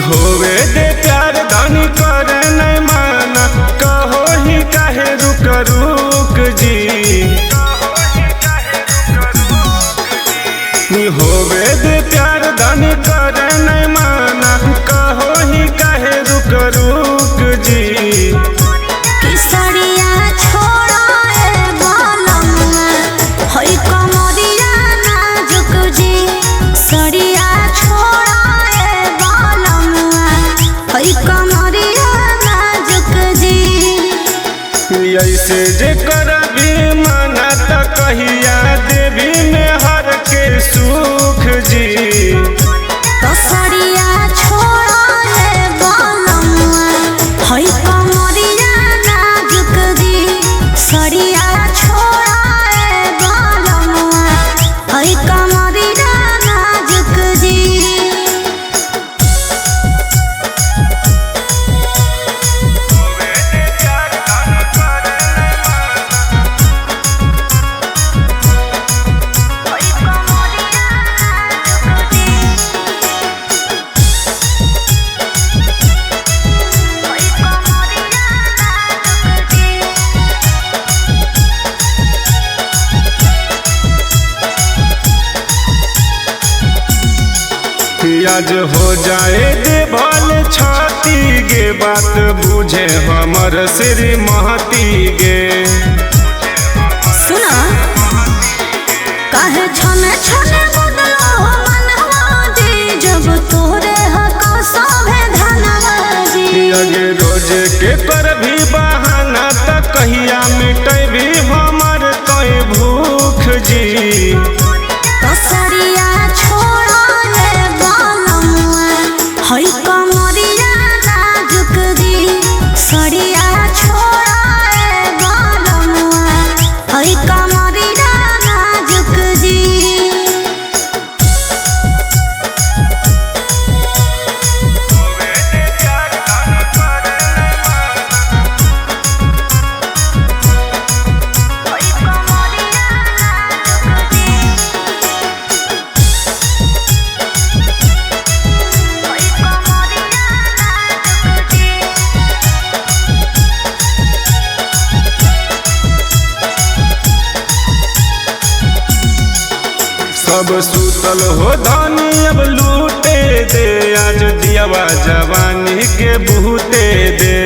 होवे दे प्यार धनी करे नहीं माना, कहो ही काहे रुक रुक जी। होवे दे प्यार धनी करे नहीं माना, कहो ही काहे रुक रुक जी। किसरिया छोड़ा ए बालमुआ, होई कमरिया नाजुक जी। सरिया छोड़ा ए बालमुआ, होई कमरिया नाजुक जी। ऐसे जे करबी मना त कहिया देवी में हर के सुख जी। तो सरिया छोड़ा ए बालमुआ, होई कमरिया नाजुक जी। सरिया छोड़ा ए बालमुआ, होई कमरिया नाजुक जी। आज हो जाए दे भल छाती गे, बात बुझे हमर श्रीमती गे। सुना काहे छने छने बदलो मनवा जी, जब तोरे हक सभे धनवा जी। अगे रोज के पर भी बहाना त कहिया मिटेबी हमर तोय भूख जी। तो सरिया छोड़ा रे बालमुआ, हई कमरिया नाजुक जी। सरिया छोड़ा रे बालमुआ, हई कमरिया नाजुक जी। सब सुतल हो धनी अब लूटे दे, आज दियावा जवानी के बूते दे।